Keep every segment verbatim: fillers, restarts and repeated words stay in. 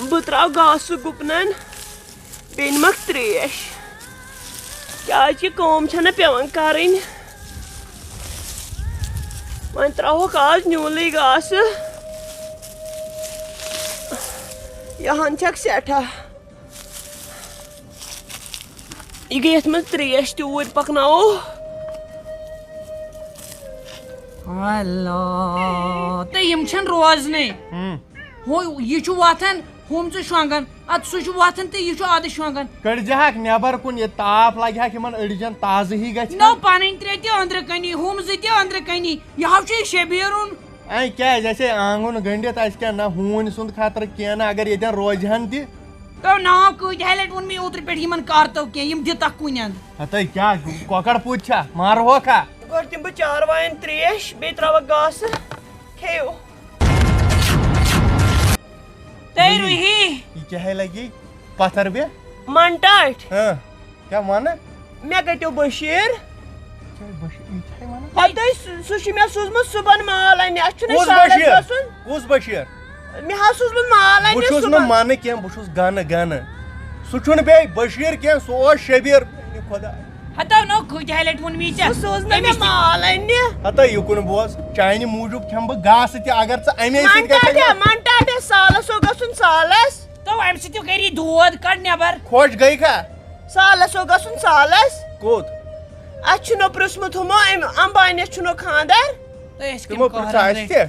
بہٕ ترٛاوٕ گاسہٕ گُپنن، بیٚیہِ نِمَکھ ترٛیش، کیٛازِ یہِ کٲم چھَنہٕ پٮ۪وان کَرٕنۍ۔ وۄنۍ ترٛاوہوکھ آز نیوٗلٕے گاسہٕ، یہِ ہَن چھَکھ سٮ۪ٹھاہ۔ یہِ گٔے یَتھ منٛز ترٛیش تہِ اوٗرۍ پَکناوو۔ اللہ، تہٕ یِم چھِنہٕ روزنٕے۔ ہُہ، یہِ چھُ وۄتھان، ہُم چھِ شۄنٛگان، اَدٕ سُہ چھُ وۄتھان تہٕ یہِ چھُ اَدٕ شۄنٛگان۔ کٔڑزِہاکھ نٮ۪بر کُن، یہِ تاپھ لگہِ ہا یِمن أڈجن تازٕ ہی گژھِ ہا۔ نو، پنٕنۍ ترٛےٚ تہِ أنٛدرٕ کنی، ہُم زٕ تہِ أنٛدرٕ کنی، یہِ ہاو چھُ یہِ شبیٖرُن۔ اے کیٛازِ؟ اَسہِ ہے آنگُن گٔنڈِتھ، اَسہِ کیٛاہ نہ ہوٗنۍ سُنٛد خطرٕ کینٛہہ نہ، اگر ییٚتٮ۪ن روزِ ہن تہِ۔ تو ناو کۭتۍ ہلہِ لٹہِ ووٚن مےٚ اوترٕ پٮ۪ٹھ یِمن کارتو کینٛہہ، یِم دِتکھ کُنٮ۪ن۔ ہتے کیٛاہ کۄکر پوٗتۍ چھا؟ مارہوکھا؟ گۄڈٕ دِمہٕ بہٕ چاروایَن ترٛیش، بیٚیہِ ترٛاوَکھ گاسہٕ، کھیٚیِو۔ تہٕ روٗہی۔ یہِ کیٛاہ ہے لگی پتھر بیٚیہِ؟ من ٹاٹھۍ۔ ہاں، کیٛاہ وَنہٕ؟ مےٚ کَتیو بشیٖر؟ کیٛاہ بشیٖر؟ یہِ کیٛاہ ہے وَنان؟ ہَتہٕ سُہ، سُہ چھُ مےٚ سوٗزمُت صُبحن مال اَننہِ، اَسہِ چھُنہٕ کُس شہرَس بشیٖر؟ گژھُن۔ کُس بشیٖر؟ مےٚ حظ سوٗزمُت مال بہٕ اَننہِ چھُس نہٕ صُبحن۔ مَنہٕ کینٛہہ، بہٕ چھُس گَنہٕ گَنہٕ۔ سُہ چھُنہٕ بیٚیہِ بشیٖر کینٛہہ، سُہ اوس شبیٖر۔ میٛانہِ خۄدایہِ۔ ہتو نو کۭتیٛاہ لٹہِ ووٚن مےٚ ژےٚ؟ سُہ سوٗز نہٕ أمِس مےٚ تہِ۔ مال اَننہِ۔ ہتا یہِ کُن بوز، چانہِ موٗجوٗب کھٮ۪مہٕ بہٕ گاسہٕ تہِ، اگر ژٕ اَمے سۭتۍ من گژھکھ ٹاٹھیا، نہٕ۔ من ٹاٹھیا، سالس ہو گژھُن سالس۔ تو اَمہِ سۭتۍ تہِ کری دود، کڑ نٮ۪بر۔ خۄش گٔے کھا؟ سالس ہو گژھُن سالس۔ کوٚت؟ اَسہِ چھُنو پرٛژھمُت ہُمو، أمۍ امبانیَس چھُنو خانٛدر۔ تہٕ أسۍ تِمو کَمہِ پرٛژھ کارن اَسہِ رٔٹۍ؟ تہِ۔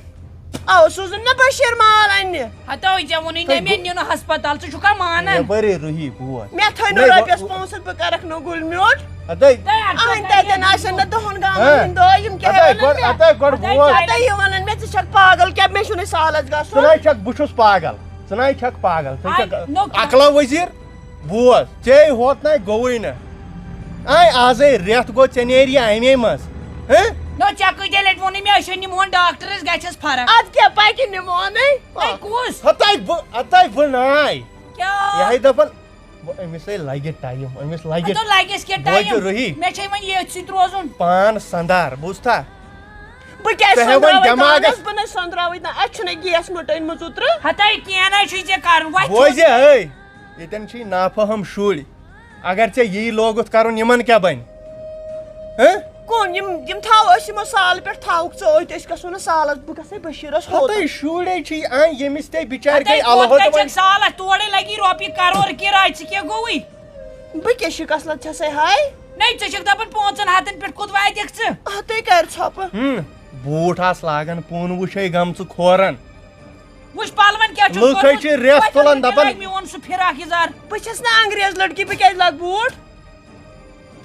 اَوٕ سوٗزُن نہ بشیٖر مال اَننہِ۔ ہتو ژےٚ ووٚنُے نہ تۄہہِ مےٚ گوٚو-، نیُن ہسپتال، ژٕ چھُکھا مانان؟ مےٚ بَرے روٗہی بوز۔ مےٚ تھٲینو نہ، رۄپیَس بہٕ پانٛژھ ہَتھ، بہٕ کَرَکھ نہٕ گُلۍ میوٗٹھ۔ ہتے۔ تۄہہِ اَتھ اَہَنۍ کیٛاہ تَتٮ۪ن آسَن نہٕ دَہَن گامَن ہاں۔ ہِنٛدۍ دٲے، یِم کیٛاہ ہتے ہٮ۪وان گۄڈٕ، مےٚ؟ ہتے گۄڈٕ ہتے بوز۔ ہتے یہِ وَنان مےٚ، ژٕ چھَکھ پاگل کیٛاہ؟ مےٚ چھُنہٕ سالَس گژھُن۔ ژٕ نَے چھَکھ، بہٕ چھُس پاگل۔ ژٕ نَے چھَکھ پاگل۔ ژٕ آے، چھَکھ نو کیٛاہ؟ عقلا وزیٖر۔ بوز، ژے ہوت نَے گوٚوُے نہٕ۔ آے آزے رٮ۪تھ گوٚو ژےٚ نیرِ یہِ اَمے منٛز۔ ہہ؟ نو ژےٚ کۭتیٛاہ لَٹہِ ووٚنُے مےٚ، أسۍ ہے نِمون ڈاکٹرس، گژھٮ۪س فرق۔ اَدٕ کیٛاہ پَکہِ نِمونٕے؟ تۄہہِ کُس؟ ہَتَے بہٕ، ہَتَے بہٕ ناے۔ کیٛاہ؟ یہِ ہے دَپان، وۄنۍ أمِس ہے لَگہِ ٹایم، أمِس لَگہِ۔ ہَتو لَگٮ۪س کیٛاہ بوزِ ٹایم؟ روٗہی۔ مےٚ چھے وۄنۍ ییٚتھۍ سۭتۍ روزُن۔ پان سنٛدار، بوٗزتھا؟ بہٕ کیٛازِ ژےٚ ہے وۄنۍ سنٛدراوَے دٮ۪ماغس۔ تانَس؟ بہٕ نَے سنٛدراوٕے نہٕ، اَسہِ چھُنہٕ گیس مُٹٲنۍ مٕژ اوترٕ۔ ہَتَے کینٛہہ نَے چھُے ژےٚ کَرُن، وۄنۍ چھُ بوزِ ہے۔ ییٚتٮ۪ن چھِ نافہم شُرۍ، اگر ژےٚ یی لوگُتھ کرُن، یِمن کیٛاہ بنہِ؟ ہہ؟ کُن یِم، یِم تھاوو أسۍ یِمو سال پٮ۪ٹھ، تھاوُکھ ژٕ أتھۍ، أسۍ گژھو نہٕ سالس، بہٕ گژھے بشیٖرس ہوتن۔ ہتٕے شُرۍ چھِ آنۍ، ییٚمِس تے بِچارِ گٔے ہتٕے الہٕ کوٗت ہتہٕ کَتہِ وۄنۍ۔ چھَکھ سالس؟ تورے لگی رۄپیہِ کرور کِراے، ژٕ کیٛاہ گوٚوُے؟ بہٕ کیٛاہ شِکس لد چھسے ہاے؟ نَے، ژٕ چھَکھ دپان پانٛژن ہتن پٮ۪ٹھ کوٚت واتکھ ژٕ؟ ہتٕے کرِ ژھۄپہٕ۔ ہم، بوٗٹھ آس لاگان، پون وٕچھے گمژٕ کھورن۔ وٕچھ پلون کیٛاہ چھُکھ لُکھ ہے کوٚرمُت۔ چھِ رٮ۪تھ وۄنۍ تُلان چھُکھ دپان۔ میون سُہ فراک یزار۔ بہٕ چھَس نہٕ انگریز لڑکی، بہٕ کیٛازِ لاگہٕ بوٗٹھ؟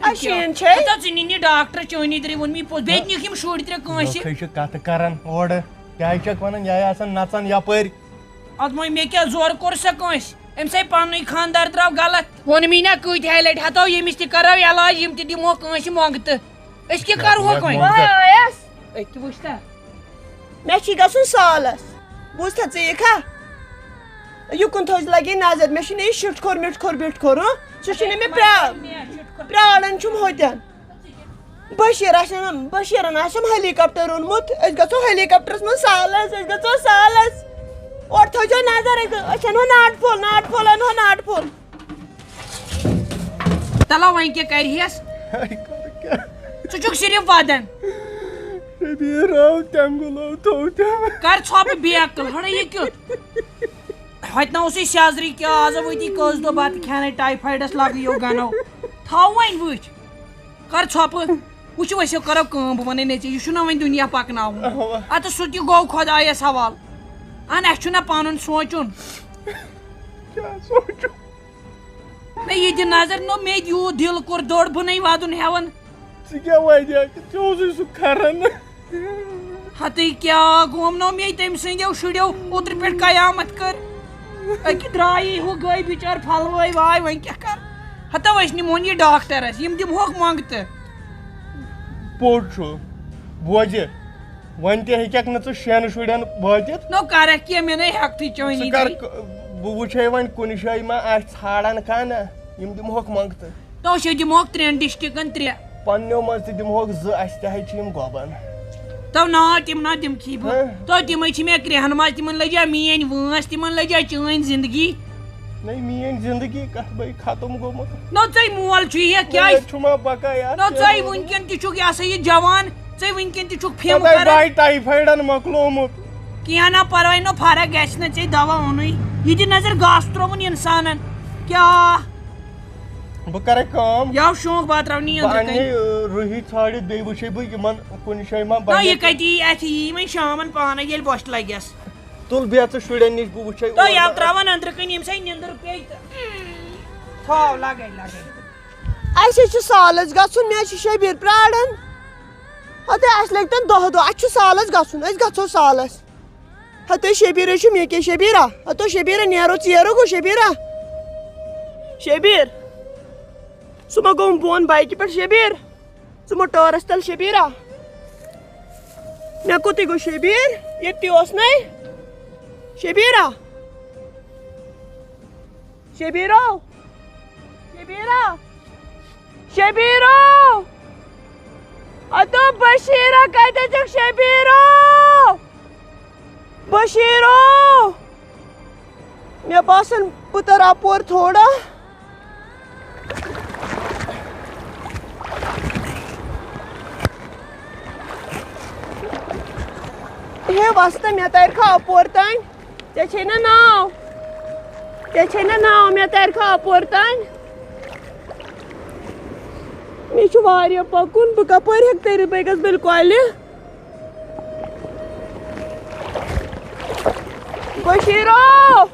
اَسہِ شیٖن چھے۔ ہتا ژٕ نِنہِ ڈاکٹر، چٲنی ترٛے ووٚن مےٚ پوٚز۔ بیٚیہِ نِکھ یِم شُرۍ ترٛےٚ کٲنٛسہِ۔ لُکھ ہے چھِ کتھٕ کران اورٕ۔ کیٛازِ چھکھ ونان، یہِ آسان نژان یپٲرۍ۔ ادٕ وۄنۍ مےٚ کیٛاہ زورٕ کوٚر سا کٲنٛسہِ؟ أمِس ہے پننُے خانٛدار درٛاو غلط۔ ووٚن مےٚ نا کۭتۍ ہاے لٹہِ، ہتو ییٚمِس تہِ کرو علاج، یِم تہِ دِمو کٲنٛسہِ مۄنٛگتہٕ۔ أسۍ کیٛاہ کرہوکھ وۄنۍ؟ مۄنٛگتہٕ۔ بہٕ آیس۔ أکہِ وٕچھ تا۔ مےٚ چھی گژھُن سالس۔ بوٗزتھا ژٕ یہِ کھا؟ یُکُن تھٲوزِ لگے نظر۔ مےٚ چھُنہٕ یہِ شِٹھ کھوٚر مِٹھ کھوٚر بِٹھ کھوٚر، ہُہ؟ سُہ چھُنہٕ مےٚ پرٛا-، پرٛاران چھُم ہوٚتٮ۪ن۔ بشیٖر آسٮ۪م، بشیٖرن آسٮ۪م ہیلی کاپٹر اوٚنمُت۔ أسۍ گژھو ہیلی کاپٹرس منٛز سالس، أسۍ گژھو سالس۔ اورٕ تھٲوزیو نظر، أسۍ، أسۍ انہو ناٹہٕ پھوٚل، ناٹہٕ پھوٚل انہو ناٹہٕ پھوٚل۔ تلو وۄنۍ کیٛاہ کرِہٮ۪س؟ ژٕ چھُکھ صرف ودان۔ شبیٖر آو تمہِ گُلو تھوٚو تٔمۍ۔ کر ژھۄپہٕ بے عقل، ہڑے یہِ کیُتھ؟ ہوٚتہِ نہ اوسُے سیزرٕے کیٛاہ، آز وٲتی کٔژ دۄہ بتہٕ کھٮ۪نَے، ٹایفایڈس لگہٕ یو گنو۔ تھاو وۄنۍ وٕچھ۔ کر ژھۄپہٕ۔ وٕچھِو، أسۍ کرو کٲم، بہٕ وَنَے نہ ژےٚ، یہِ چھُنہ وۄنۍ دُنیا پَکناوُن۔ اَوا۔ اَتھ سُہ تہِ گوٚو خۄدایَس حوالہٕ۔ اَہَن، اَسہِ چھُنہ پَنُن سونٛچُن۔ کیٛاہ سونٛچُن؟ نہ، یہِ دِ نظر، نہ، مےٚ یوٗت دِل کوٚر دوٚر، بہٕ نَے وَدُن ہٮ۪وان۔ ژٕ کیٛاہ وَدیٛاکھ؟ ژےٚ اوسُے سُہ کھَران۔ ہتٕے کیٛاہ گوم نو مے تٔمۍ سٕنٛدیو شُرٮ۪و اوترٕ پٮ۪ٹھ قیامت کٔر۔ أکہِ درٛایی ہُہ گٔے بِچٲر پھلوٲے واے، وۄنۍ کیٛاہ کَرٕ؟ ہتا أسۍ نِمون یہِ ڈاکٹرس، یِم دِمہوکھ منٛگتہٕ۔ پوٚز چھُ، بوزِ، وۄنۍ تہِ ہیٚککھ نہٕ ژٕ شٮ۪ن شُرٮ۪ن وٲتِتھ۔ نو کَرکھ کینٛہہ، مےٚ نے ہٮ۪کتھٕے چٲنی ژٕ کَر، تہِ۔ بہٕ وٕچھے وۄنۍ کُنہِ جایہِ ما آسہِ ژھانٛڈان کانٛہہ، نہ، یِم دِمہوکھ منٛگتہٕ۔ تو چھِ دِمہوکھ ترٛٮ۪ن ڈسٹرکن ترٛےٚ۔ پننیو منٛز تہِ دِمہوکھ زٕ، اسہِ تہِ حظ چھِ یِم گۄبان۔ تو نا، تِم نا دِمکھی بہٕ۔ ہہ؟ تو تِمے چھِ مےٚ کرٛیٚہن منٛز، تِمن لٔجا میٲنۍ وٲنٛس، تِمن لٔجا چٲنۍ زندگی۔ نَے، میٲنۍ زندگی کتھ بٔے ختم گوٚمُت۔ نو ژے مول چھُ یہِ مےٚ کیٛازِ؟ چھُ ما بکا یار؟ نو ژے وٕنکٮ۪ن تہِ چھُکھ یہِ ہسا یہِ جوان، ژے وٕنکٮ۪ن تہِ چھُکھ فِم تَتہِ کران۔ باے ٹایفایڈن مۄکلومُت۔ کینٛہہ نا پرواے، نو فرق گژھِ نہ ژے، دوا اوٚنُے۔ یہِ دِ نظر گاسہٕ ترٛووُن انسانن۔ کیٛاہ؟ بہٕ کرے کٲم۔ یاو شوق باتراو نیٖندرٕ بہٕ انہٕ کنہِ۔ یہِ، روٗہی ژھانڈِتھ، بیٚیہِ وٕچھے بہٕ یِمن کُنہِ جایہِ ما نہ، بنہِ۔ یہِ کتہِ یی؟ اتھِ یی وۄنۍ شامن پانے، ییٚلہِ بۄچھِ لگٮ۪س۔ تُل بیٚہہ ژٕ شُرٮ۪ن نِش، بہٕ وٕچھے تہٕ اور۔ یاو ترٛاوان أنٛدرٕ کنہِ، ییٚمہِ سۭتۍ نیٚنٛدٕر پیٚیہِ تہٕ تھاو لگے لگے۔ اسہِ حظ چھُ سالس گژھُن، مےٚ حظ چھُ شبیر پراران۔ ہتے اسہِ لگہِ تن دہ دۄہ، اسہِ چھُ سالس گژھُن، أسۍ گژھو سالس۔ ہتو شبیرہ چھُ مےٚ کیٛاہ شبیرہ؟ ہتو شبیرہ نیرو ژیرو گوٚو شبیرہ۔ شبیر، سُہ ما گوٚو بۄن بایکہِ پٮ۪ٹھ شبیر؟ ژٕ ما ٹٲرس تل شبیرہ؟ مےٚ کوٚت گوٚو شبیر؟ ییٚتہِ تہِ اوس نے۔ شبیرہ، شبیرو، شبیرہ، شبیرو۔ ادو بشیرہ کتہِ چھُکھ شبیرو؟ بشیرو، مےٚ باسان بہٕ ترٕ اپور تھوڑا۔ ہے وستہٕ، مےٚ ترِ کھا اپور تام؟ ژےٚ چھے نہ ناو؟ ژےٚ چھے نہ ناو؟ مےٚ ترِ کھا اپور تام؟ مےٚ چھُ واریاہ پکُن، بہٕ کپٲرۍ ہیٚکہٕ تٔرِتھ؟ بہٕ گژھٕ بِلکُلہِ۔ بشیرو!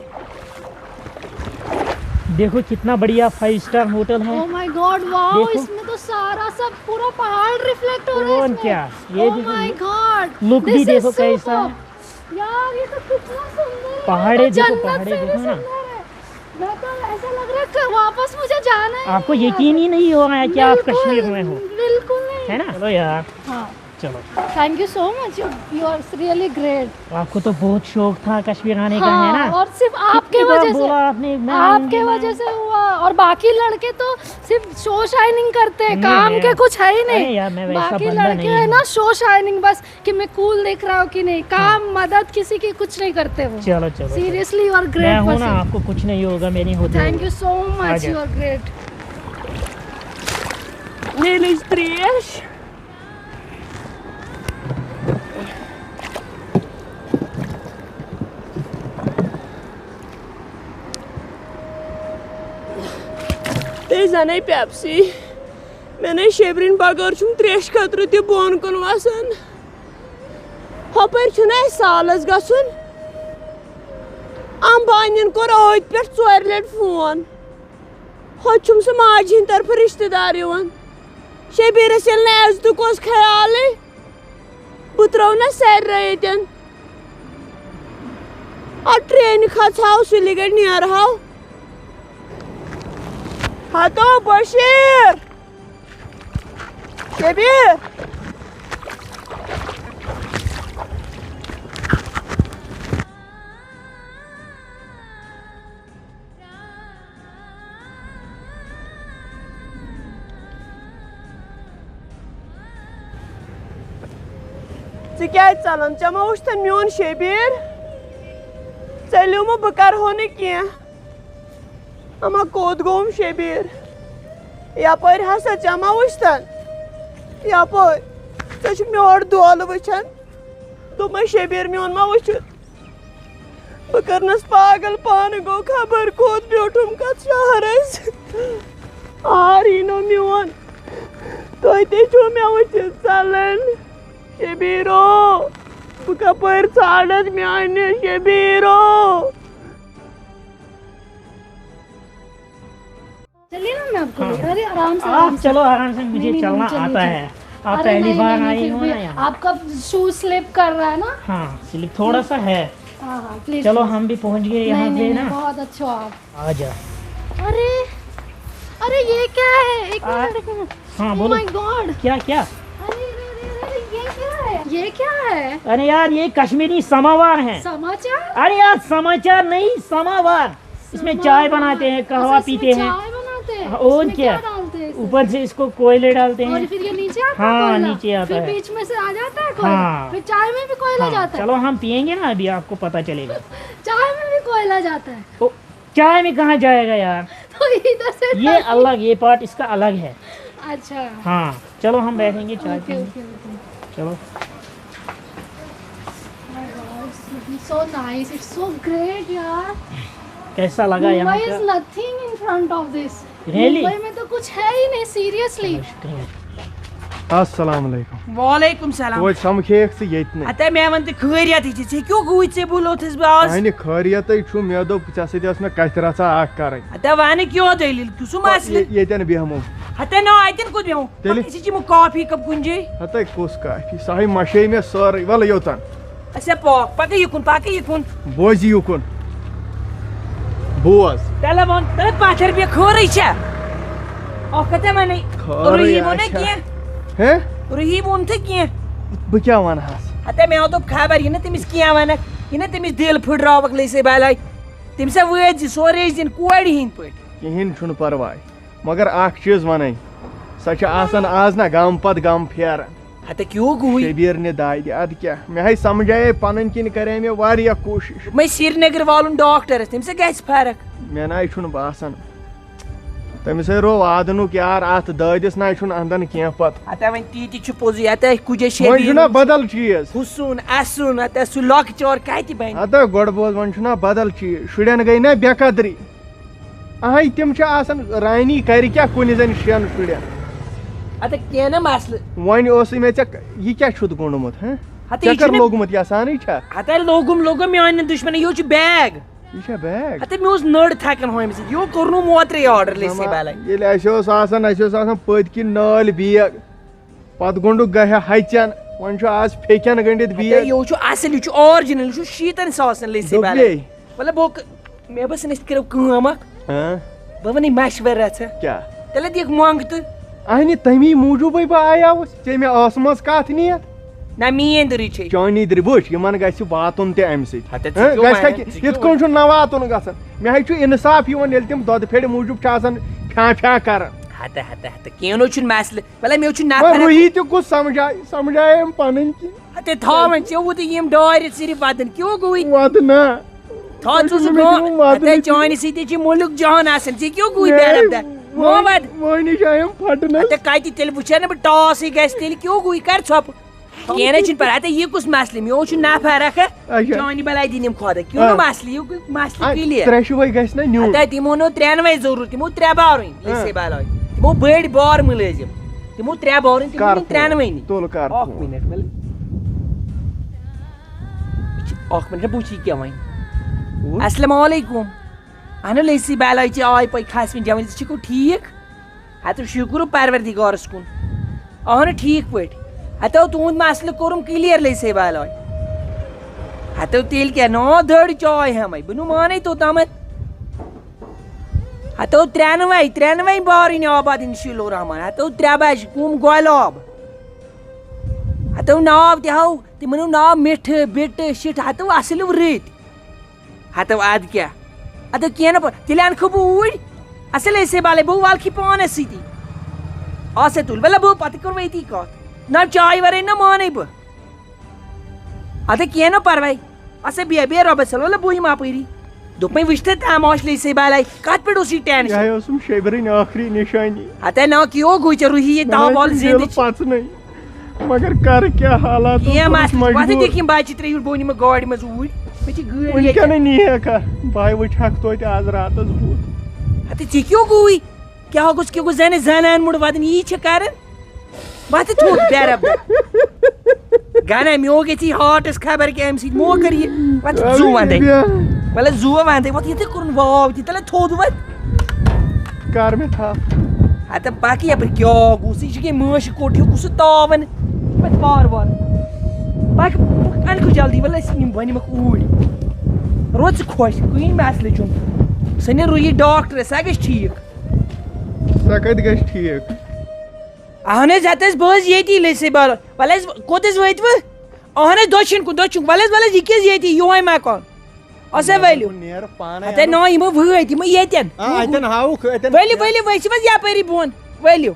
देखो कितना बढ़िया फाइव स्टार होटल है। Oh my God, wow, देखो। इसमें तो सारा सब पूरा पहाड़ रिफ्लेक्ट हो रहा है कौन इसमें। क्या? ये Oh देखो। My God, लुक भी this is देखो कैसा superb। है। यार, ये तो कितना सुंदर है। पहाड़े मैं तो देखो, जन्नत पहाड़े से भी देखो ना। सुंदर है। मैं तो ऐसा लग रहा है कि वापस मुझे जाना है। आपको यकीन ही नहीं हो रहा है कि आप बिल्कुल, कश्मीर में हो। बिल्कुल नहीं। है ना? चलो यार। हाँ। चलो। Thank you so much. You are really great. आपको तो बहुत शौक था कश्मीर आने का, है हाँ, ना? और सिर्फ आपके कितनी बार वजह से, बोला आपने, मैं आपके आऊंगी, मैं वजह से हुआ। और बाकी लड़के तो सिर्फ शो शाइनिंग करते हैं, नहीं, काम मैं के कुछ है ही अरे नहीं। यार, मैं वैसा बाकी बंदा लड़के नहीं है हूँ। ना, शो शाइनिंग बस कि मैं कूल दिख रहा हूँ कि नहीं। काम, मदद किसी की कुछ नहीं करते वो। चलो, चलो, चलो। Seriously, you are मैं great हूँ ना, person. आपको कुछ नहीं होगा मेरी होते Thank हुए। you so uh much. जाओ। You are great. نیٖلٕچ ترٛیش۔ تہٕ زَنَے پیپسی۔ مےٚ نے شیبرِنۍ بغٲر چھُم ترٛیشہِ خٲطرٕ تہِ بۄن کُن وَسان۔ ہۄپٲرۍ چھُنہ اَسہِ سالَس گژھُن۔ اَمبانٮ۪ن کوٚر ٲدۍ پٮ۪ٹھ ژورِ لَٹہِ فون۔ ہوٚتہِ چھُم سُہ ماجہِ ہِنٛدِ طرفہٕ رِشتہٕ دار یِوان۔ شبیٖرَس ییٚلہِ نہٕ عزتُک اوس خیالٕے، بہٕ ترٛوو نہ سرِ رٲے ییٚتٮ۪ن۔ اَتھ ٹرٛینہِ کھژہاو، سُلہِ گٔڑۍ نیرہاو۔ ہتو بشیٖر! شبیٖر! ژٕ کیٛازِ ژلان؟ ژےٚ ما وُچھتھن میون شبیٖر؟ ژےٚ لیومہٕ بہٕ کرہو نہٕ کینٛہہ۔ اما کوٚت گوٚوُم شبیٖر؟ یپٲرۍ ہسا ژےٚ ما وُچھتھن؟ یپٲرۍ۔ ژےٚ چھُکھ مےٚ اورٕ دولہٕ وٕچھان؟ دوٚپمَے شبیٖر میون ما وٕچھُتھ؟ بہٕ کٔرنَس پاگل، پانہٕ گوٚو خبر کوٚت، بیوٗٹھُم کَتھ شہرَس۔ آر یی نہٕ میون، تُہۍ تہِ چھِو مےٚ وٕچھِتھ ژَلان۔ شبیٖرو، بہٕ کَپٲرۍ ژھانٛڈَتھ میٛانہِ شبیٖرو؟ चलिए ना, मैं आपको हाँ। ले- अरे आराम से, आप आराम से। चलो आराम से, मुझे नहीं, नहीं, चलना चलिए, आता चलिए। है। आप अरे पहली नहीं, बार नहीं, आई नहीं, हो फिर ना भी यहाँ। आपका शूज स्लिप कर रहा है ना। हाँ, स्लिप थोड़ा सा है। हाँ हाँ, प्लीज। चलो, हम भी पहुंच गए यहाँ नहीं, पे नहीं, ना। नहीं, बहुत अच्छा आप। आ जा। अरे, अरे ये क्या है? एक आ, मिनट, एक मिनट। हाँ, Oh बोलो। My God। क्या, क्या? अरे, अरे, अरे, अरे, ये क्या है? ये क्या है? अरे यार, ये कश्मीरी समावार है। समाचार? अरे यार, समाचार नहीं, समावार। इसमें चाय समावार। बनाते हैं, अच्छा, कहवा इसमें पीते हैं। चाय बनाते हैं? और इसमें क्या? डालते हैं इसमें? ऊपर से इसको कोयले डालते और हैं। फिर ये नीचे क्या था हाँ, कोयला? नीचे आता फिर है। बीच में से आ जाता है कोयला। हाँ। फिर चाय में भी कोयला हाँ, जाता है। चलो, हम पियेंगे ना, अभी आपको पता चलेगा। चाय में भी कोयला जाता है। तो चाय में कहाँ जाएगा यार? तो इधर से ये था। अलग, ये पार्ट इसका अलग है। अच्छा। हाँ, चलो, हम बैठेंगे, चाय ओके, पियेंगे। Okay, okay. चलो। So nice, it's so great, यार। कैसा लगा यहाँ का? Mumbai is nothing in front of this। Really? Mumbai में तो कुछ है ही नहीं, सीरियसली। السلام علیکم۔ وعلیکم سلام۔ توتہِ سمکھیکھ ژٕ ییٚتہِ نٕے۔ ہتے مےٚ ون تہِ خٲریتٕے چھِ، ژےٚ کیوں گوٚوُے، ژےٚ بُلوتھس بہٕ آز؟ اہنہِ خٲریتٕے چھُ، مےٚ دوٚپ ژےٚ سۭتۍ ٲس مےٚ کتھِ رژھا اکھ کرٕنۍ۔ ہتے ونہٕ کیوں دٔلیٖل، کیُس چھُ مسلہٕ؟ یے-، ییٚتٮ۪ن بیٚہمو۔ ہتے نہ، اتٮ۪ن کوٚت بیٚہمو؟ تیٚلہِ؟ پتہٕ أسۍ یِمو کافی کپ کُنہِ جایہِ۔ ہتے کُس کافی، سۄ ہے مشے مےٚ سٲرٕے، ولہٕ یوٚتن۔ اچھا پاک، پکہٕ یہِ کُن، پکہٕ یہِ کُن۔ بوزِ یہِ کُن۔ بوز۔ تیٚلہِ ووٚن، تیٚلہِ پتھر بیٚیہِ خٲرٕے چھےٚ۔ اکھ کتھ ونے۔ خٲرٕے روحی ووٚن نہ آسہِ۔ کینٛہہ۔ ہے؟ روحی ووٚن تہٕ کینٛہہ۔ بہٕ کیٛاہ ونہٕ ہس؟ ہتے مےٚ دوٚپ خبر یہِ نہٕ تٔمِس کینٛہہ ونکھ، یہِ نہٕ تٔمِس دِل پھٕٹراوکھ لے سے بلاے۔ تٔمِس ہا وٲتۍ زِ سورُے ٲسۍ دِنۍ کورِ ہِنٛدۍ پٲٹھۍ۔ کِہیٖنۍ چھُنہٕ پرواے۔ مگر اکھ چیٖز ونے، سۄ چھِ آسان آز نہ غم پتہٕ غم پھیران۔ ہتہ کیوں گوٚوُے؟ شبیر نہِ دادِ، ادٕ کیٛاہ؟ مےٚ ہاے سمجھایے پنٕنۍ کِنۍ کرے مےٚ واریاہ کوٗشش۔ دوٚپمَے سرینگر والُن ڈاکٹرس، تٔمِس ہا گژھِ فرق۔ مےٚ نہ ہاے چھُنہٕ باسان۔ تٔمِس ہاے رو وادٕ نُک یار، اتھ دٲدِس نہ ہاے چھُنہٕ اندان کینٛہہ پتہٕ۔ ہتہ وۄنۍ تی تہِ چھُ پوٚزُے، ہتہ کُجے شبیر۔ وۄنۍ چھُنہ بدل چیٖز۔ حسُن، اسُن، ہتہ سُہ لۄکچار کتہِ بنہِ؟ ہتہ گۄڈٕ بوز، وۄنۍ چھُنہ بدل چیٖز۔ شُرٮ۪ن گٔے نہ بے قدری۔ اہے تِم چھِ آسان رانی کرِ کیٛاہ کُنہِ زَنہِ شٮ۪ن شُرٮ۪ن۔ اَدٕ کینٛہہ نہ مسلہٕ۔ وۄنۍ اوسُے مےٚ ژےٚ، یہِ کیٛاہ چھُتھ گوٚنڈمُت، ہہ؟ ہتہٕ یہِ ژےٚ کر چھُنہٕ لوگمُت یہِ آسانٕے چھا؟ ہتہٕ لوگُم لوگُم میٛانٮ۪ن دُشمنن، یہِ چھُ بیگ۔ یہِ چھا بیگ؟ ہتہٕ مےٚ اوس نٔر تھکان ہۄمہِ سۭتۍ، یہِ کوٚر نہٕ موترے آرڈر لیسے نما، بالے۔ ییٚلہِ اَسہِ اوس آسان، اَسہِ اوس آسان پٔتۍ کِنۍ نٲلۍ بیگ۔ پتہٕ گوٚنڈُک گہہ ہچن، وۄنۍ چھُ آز پھیٚکٮ۪ن گٔنڈِتھ ہتے بیگ۔ یہِ چھُ اصل، یہِ چھُ آرجنل، یہِ چھُ شیٖتن ساسن لیسے دوٚپمے۔ بالے۔ مطلب بہٕ ک-، مےٚ باسان أسۍ کٔرِو کٲم اکھ۔ ہاں؟ بہٕ وَنَے مشورہ ژےٚ۔ کیٛاہ؟ تیٚلہِ دِکھ مۄنٛگ تہٕ۔ اہنہِ تَمی موٗجوٗبٕے بہٕ آیاوُس، ژےٚ مےٚ ٲسمٕژ کَتھ نِیَتھ۔ نہ میٛٲنۍ دٔری چھے۔ چٲنی دٔری وٕچھ، یِمَن گژھِ واتُن تہِ اَمہِ سۭتۍ۔ ہَتہ ژٕ ہہ، کیٛاہ گژھِ وَنان؟ کَتہِ؟ ژٕ یِتھ کیٛاہ کٔنۍ چھُنہٕ نہ واتُن گژھان۔ مےٚ ہے چھُ اِنصاف یِوان، ییٚلہِ تِم دۄدٕ پھیٚرِ موٗجوٗب چھِ آسان پھیٛا پھیٛا کَران۔ ہَتہ ہَتہ ہَتہ، کینٛہہ نہٕ حظ چھُنہٕ مسلہٕ۔ وَلہٕ مےٚ حظ چھُ نفر وۄنۍ اَکھ۔ روٗحی تہِ کُس سَمجھایہِ، سَمجھایہِ أمۍ پَنٕنۍ کِنۍ۔ ہتے تھاوان ژےٚ وُتہِ یِم ڈارِ صرف وَدَن، کیوں گوٚوُے؟ وَدٕ نہ۔ تھاو ژٕ سُہ وَدٕ نہٕ برونٛہہ۔ مےٚ چھُنہٕ وَدٕ ہتے نہٕ۔ چانہِ سۭتۍ چھِ مُلک جہان آسان، ژےٚ کیوں گوٚوُے ہے، بے ربدہ؟ مو وَد۔ وۄنۍ چھِ یِم پھَٹنَس۔ ہتے کَتہِ تیٚلہِ وٕچھان نہٕ بہٕ ٹاس ہٕے گژھِ تیٚلہِ کیوں گوٚوُے؟ کَر ژھۄپہٕ۔ کینٛہہ نہ چھُنہٕ پَرواے۔ ہتے یہِ کُس مسلہٕ؟ مےٚ اوس چھُ نفر اَکھ۔ اچھا۔ چانہِ بَلاے دِنِم خۄدا۔ کیوں نہٕ آ۔ مسلہٕ؟ یہِ گوٚو مسلہٕ آ، clear۔ ترٛےٚ چھِ وۄنۍ گژھِ نہ نیُن۔ ہتے تِمو نو ترٛٮ۪نوَے ضروٗرت، تِمو ترٛےٚ بارٕنۍ۔ آ۔ لیسے بَلاے۔ تِمو بٔڑۍ بار مُلٲزِم۔ تِمو ترٛےٚ بارٕنۍ، تِمو کر نی فون؟ ترٛٮ۪نوَے نی۔ تُل کر اَکھ فون۔ مِنٹ، وَلہٕ۔ اَکھ مِنٹ، بہٕ وٕچھِ یہِ کیٛاہ وَنہِ۔ وُچھ۔ السلام علیکم۔ اہن حظ، لٔسی بہلٲے چھِ آے پٲے کھسوٕنۍ جوٲنی، ژٕ چھُکھٕ ٹھیٖک؟ ہتہٕ شُکُر پروردگارس کُن۔ اہن ٹھیٖک پٲٹھۍ۔ ہتو تُہُنٛد مسلہٕ کوٚرُم clear لٔسی بہلٲے۔ ہتو تیٚلہِ کیٛاہ، نو دٔڑ چاے ہٮ۪مے، بہٕ نہٕ مانے توٚتامتھ۔ ہتو ترٛٮ۪نوَے، ترٛٮ۪نوَے بارٕنۍ آباد انشاء اللہ الرحمن۔ ہتو ترٛےٚ بجہِ کُم گۄلاب۔ ہتو ناو تہِ ہاو، تِمن ہُنٛد ناو مِٹھٕ، بِٹہٕ، شِٹھٕ، ہتو اصٕل رٕتۍ۔ ہتو ادٕ کیٛاہ؟ ادٕ کینٛہہ نہٕ پرواے، تیٚلہِ انکھٕ بہٕ اوٗرۍ۔ اصل ٲسے بالے، بہٕ والکھٕے پانس سۭتی۔ آسے تُل، ولہ بہٕ پتہٕ کرو أتی کتھ۔ نہ چایہِ ورٲے نہ مانے بہٕ۔ ادٕ کینٛہہ نہٕ پرواے۔ اسے بیٚہہ، بیٚہہ رۄبس حوالہٕ، ولہ بہٕ یِمہٕ اپٲری۔ دوٚپمَے وٕچھ تہٕ تماش لے سے بالے، کتھ پٮ۪ٹھ اوس یہِ ٹینشن؟ یہِ ہے اوسُم شیبرٕنۍ ٲخری نِشٲنی۔ ہتے نہ کیو گُچ روٗہی یہِ نہ حظ، تاوال یہِ زِندٕ میلُن چھِ۔ پژنَے۔ مگر کر کیٛاہ حالات اوس کینٛہہ کوٚرمُت مسلہٕ چھُ۔ وۄتھٕ مجبوٗر۔ دِکھ یِم بچہِ ترٛےٚ یوٗرۍ بہٕ نِمہٕ گاڑِ منٛز اوٗرۍ۔ مےٚ چھِ گٲڑۍ ییٚتٮ۪ن۔ وٕنکٮ۪نٕے نیہکھا، بہٕ ہاے وٕچھکھ توتہِ آز راتس بُتھ۔ ہتہٕ ژےٚ کیٛاہ گوٚوُے؟ کیٛاہ گوٚژھ، کیٛاہ گوٚژھ زنہِ زنان موٚڑ ودٕنۍ؟ یی چھِ کران؟ وۄتھٕ تھوٚد بے ربدہ۔ گنہ میوگ ییٚتھی ہارٹس خبر کیٛاہ امہِ سۭتۍ مو کٔر یہِ۔ وۄتھ زُو ونٛدے۔ بیٚہہ۔ وَلہٕ زُو ونٛدے، وۄتھ یِتھٕے کوٚرُن واو تہِ، تَلے تھوٚد وۄتھ۔ کر مےٚ تھپھ۔ ہتہٕ پکھ یپٲرۍ، کیٛاہ گوٚو سُہ؟ یہِ چھُ کیٛاہ مٲنٛشہِ کوٚٹ ہیوٗ، کُس سُہ تاوَن؟ پتہٕ وارٕ وارٕ۔ پکھ، انکھ جلدی، وَلہٕ أسۍ یِم بہٕ نِمَکھ اوٗرۍ۔ روز ژٕ خۄش، کٕہٕنۍ مسلہٕ چھُنہٕ۔ سُہ نہِ روٗہی ڈاکٹرس، سۄ گژھِ ٹھیٖک۔ سۄ کتہِ گژھِ ٹھیٖک؟ اہن حظ، ہتہٕ حظ، بہٕ حظ ییٚتی لٔسۍ بار۔ وَلہٕ حظ، کوٚت حظ وٲتۍ وٕ؟ اہن حظ، دٔچھِنۍ کُن، دٔچھُن کُن۔ وَلہٕ حظ، وَلہٕ حظ، یہِ کیٛاہ حظ ییٚتی، یِہوٚے مکان؟ اَسا ؤلِو۔ نیر پانے ہتے اَنو۔ نو، یِمو وٲتۍ، یِمو ییٚتٮ۪ن۔ آ، اَتٮ۪ن ہاوُکھ، اَتٮ۪ن۔ ؤلِو، ؤلِو، ؤسِو حظ یپٲری بۄن، ؤلِو۔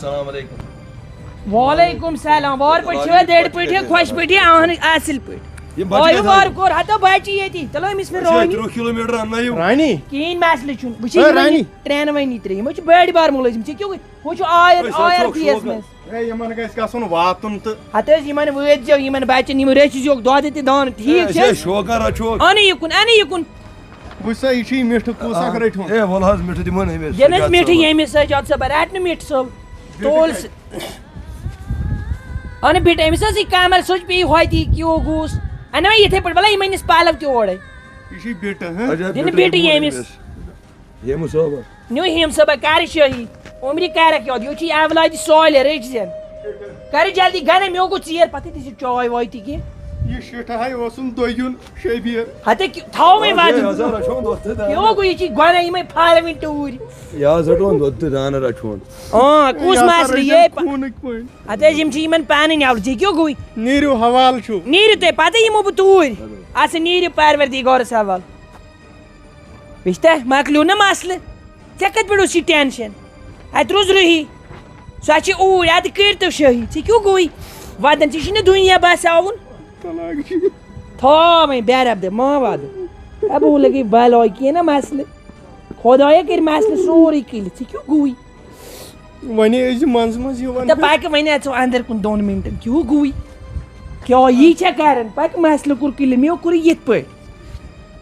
السلام علیکم۔ وعلیکم سلام۔ وار پٲٹھۍ چھِوا؟ دٔرۍ پٲٹھۍ یا خۄش پٲٹھۍ یا اہن اصل پٲٹھۍ؟ یِم بچہِ آیو کتہِ وار آیہِ؟ کوٚر ہتا بچہِ ییٚتی۔ چلو أمِس پٮ۪ٹھ أسۍ چھِ رانی۔ ترٕٛہ کِلوٗ میٖٹر اَننٲیِو۔ رانی۔ کِہیٖنۍ مسلہٕ چھُنہٕ۔ وٕچھ ہے یِمن رانی۔ یہِ ٹرٛینہٕ وٲنی ترٛٲیِم۔ یِمو چھِ بٔڑۍ بار مُلٲزِم۔ ژےٚ کیٛاہ گوٚو؟ ہُہ چھُ آیر أسۍ حظ آیر چھِ پیس شوقن۔ منٛز۔ ہے یِمن گژھِ گژھُن واتُن تہٕ۔ ہتہٕ حظ یِمن وٲتۍ زیو یِمن بچن، یِم رٔچھۍ زیوکھ دۄدٕ تہِ دانہٕ۔ ٹھیٖک چھِ أسۍ حظ؟ شوقن رچھوکھ۔ اَنہٕ یِکُن، اَنہٕ یِکُن۔ وٕچھ سا، یہِ چھُ یہِ میٖٹھٕ کُس اکھ رٔٹۍ ہُن۔ ہے وَلہٕ حظ مِٹھٕ دِمو نہٕ أمِس دِن حظ سجاد مِٹھٕ صٲبَس۔ ییٚمِس سجاد صٲبن، رٹنہٕ مِٹھٕ صٲب۔ تول سُہ۔ اَنہٕ بِٹہٕ أمِس حظ یہِ کمل سُچ بیٚیہِ ہوتی کیو گوٗس۔ اَنہٕ وۄنۍ یِتھَے پٲٹھۍ، وَلہٕ یِمن نِس پَلو تہِ اورَے۔ یہِ چھُ یہِ بِٹہٕ، ہہ؟ اچھا، دِنہٕ بِٹہٕ بِٹہٕ دِمو ییٚمِس۔ أمِس۔ ییٚمِس صٲبَس۔ نیو ہیم سبا کر شٲہی۔ عمری کارک یاد، یوت چھِ اولادِ صالح رٔٹۍ زٮ۪ن۔ کر جلدی گنہ، مےٚ گوٚو ژیر، پتہٕ تہِ چھِ چاے واے تہِ کینٛہہ۔ یہِ شِٹھٕ ہاے اوسُم دوٚیُن شبیٖر۔ ہتے کہِ-، تھاو وۄنۍ ہے، وادن۔ ہسا رچھون دۄد تہٕ دانہٕ۔ یہِ گوٚو یہِ چھِ گۄڈے یِمے پھالوٕنۍ ٹوٗرۍ۔ یہِ حظ رچھون دۄد تہٕ دانہٕ رچھون۔ آ، کُس یہِ ہسا مسلہٕ رچھن یے پا-، خوٗنٕکۍ پٲٹھۍ۔ ہتے یِم چھِ یِمن پانہٕ نیوٕ، ژےٚ کیٛاہ گوٚوٕے؟ نیٖرِو حوال چھُو۔ نیٖرِو تُہۍ، پتہٕ یِمو بہٕ توٗرۍ۔ اَسہِ نیٖرِو پروردگارس حوال۔ وٕچھتہ، مۄکلیو نہ مسلہٕ؟ ژےٚ کتہِ پٮ۪ٹھ اوس یہِ ٹینشن؟ اتہِ روٗز رُہی۔ سۄ چھِ اوٗرۍ، اتہِ کٔرۍ تو شٲہی۔ ژےٚ کیٛاہ گوٚوٕے؟ ودان ژےٚ چھُے نہٕ دُنیا باساوُن۔ طلاق چھِ۔ تھاو وۄنۍ بے رب دِ، ما ودٕ۔ ابو لگے بلاے کینٛہہ نہ مسلہٕ۔ خدایا کٔرۍ مسلہٕ سورُے کٔلِتھ۔ ژےٚ کیٛاہ گوٚوٕے؟ وۄنۍ ٲسۍ زِ منٛزٕ منٛزٕ یِوان۔ تہٕ پکہِ وۄنۍ اژو اندر کُن دۄن منٹن۔ کیٛاہ گوٚوٕے؟ کیٛاہ یی چھےٚ کران؟ پکہِ مسلہٕ کوٚر کٔلِتھ، مےٚ کوٚر یِتھ پٲٹھۍ۔